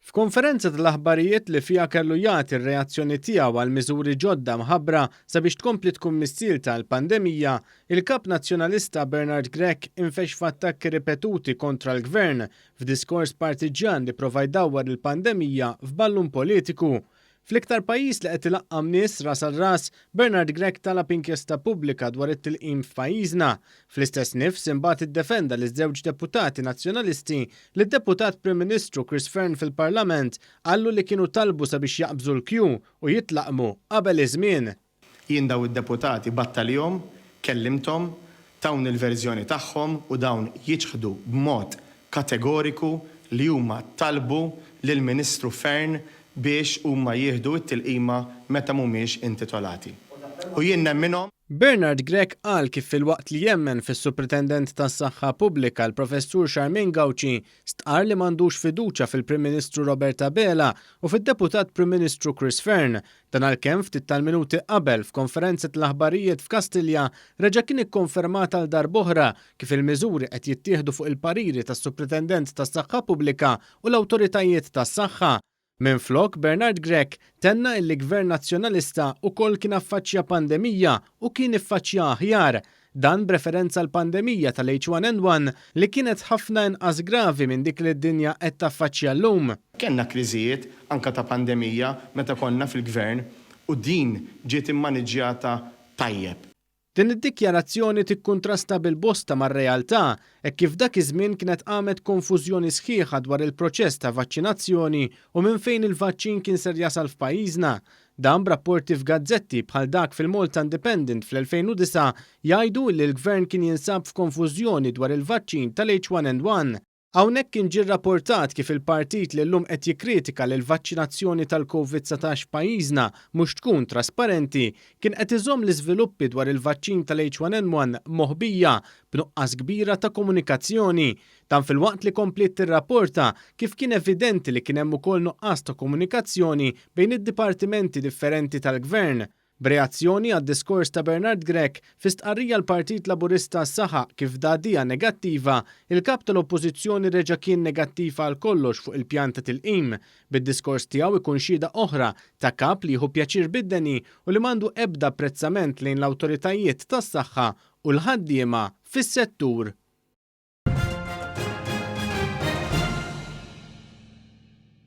F'konferenza tal-aħbarijiet li fiha kellu jagħti r-reazzjoni tiegħu għal miżuri ġodda mħabbra sabiex tkompli tkun missielta l-pandemija, il-Kap Nazzjonalista Bernard Grech infexx f'attakki ripetuti kontra l-Gvern f'diskors partiġġjan li prova jdawwar il-pandemija f'ballun politiku. Fl-iktar pajjiż li qed ilaqqam nies ras għal ras, Bernard Grech talab inkjesta pubblika dwar it-tilqim f'pajjiżna. Fl-istess nifs imbagħad iddefenda liż-żewġ deputati Nazzjonalisti li d-Deputat Prim Ministru Chris Fearne fil-Parlament qallu li kienu talbu sabiex jaqbżu l-kju u jitlaqqmu qabel iż-żmien. Jien dawn id-deputati bgħatt għalihom, kellimthom, tawni l-verżjoni tagħhom u dawn jiċħdu b'mod kategoriku li huma talbu lill-Ministru Fearne biex huma jieħdu t-tilqima meta mhumiex intitolati. U jien nemminhom. Bernard Grech qal kif filwaqt li jemmen fis-Supretendent tas-Saħħa Pubblika l-Professur Charmaine Gauci, stqarr li m'għandux fiduċja fil-Prim Ministru Robert Abela u fid-Deputat Prim Ministru Chris Fearne. Dan għalkemm ftit tal-minuti qabel f'konferenza tal-aħbarijiet f'Kastilja reġa' kien ikkonfermat għal darb'oħra kif il-miżuri qed jittieħdu fuq il-pariri tas-Supretendent tas-Saħħa Pubblika u l-awtoritajiet tas-saħħa. Minflok, Bernard Grech tenna illi Gvern Nazzjonalista ukoll kien affaċċja pandemija u kien iffaċċjaha aħjar. Dan b'referenza għall-pandemija tal-H1N1 li kienet ħafna inqas gravi minn dik li d-dinja qed taffaċċja llum. Kellna kriżijiet, anke ta' pandemija, meta konna fil-Gvern u din ġiet immaniġġjata tajjeb. Din id-dikjarazzjoni tikkuntrasta bil-bosta mar-realtà, hekk kif dak iż-żmien kienet qamet konfużjoni sħiħa dwar il-proċess ta' vaċċinazzjoni u minn fejn il-vaċċin kien ser jasal f'pajjiżna. Dan b'rapporti f'gazzetti bħal dak fil-Malta Independent fl-2009 jgħidu illi l-Gvern kien jinsab f'konfużjoni dwar il-vaċċin tal-H1N1. Hawnhekk kien ġie rraportat kif il-partit li llum qed jikkritika li l-vaċċinazzjoni tal-Covid 19 f'pajjiżna mhux tkun trasparenti kien qed iżomm l-iżviluppi dwar il-vaċċin tal-H1N1 moħbija b'nuqqas kbira ta' komunikazzjoni. Dan filwaqt li kompliet tirrapporta kif kien evidenti li kien hemm ukoll nuqqas ta' komunikazzjoni bejn id-dipartimenti differenti tal-Gvern. B'reazzjoni għad-diskors ta' Bernard Grech, fi stqarrija l-Partit Laburista saħaq kif f'dagħdigħa negattiva, il-Kap tal-Oppożizzjoni reġa' kien negattiv għal kollox fuq il-pjan ta' tilqim, bid-diskors tiegħu ikun xhieda oħra ta' Kap li jieħu pjaċir bid-deni u li m'għandu ebda apprezzament lejn l-awtoritajiet tas-saħħa u l-ħaddiema fis-settur.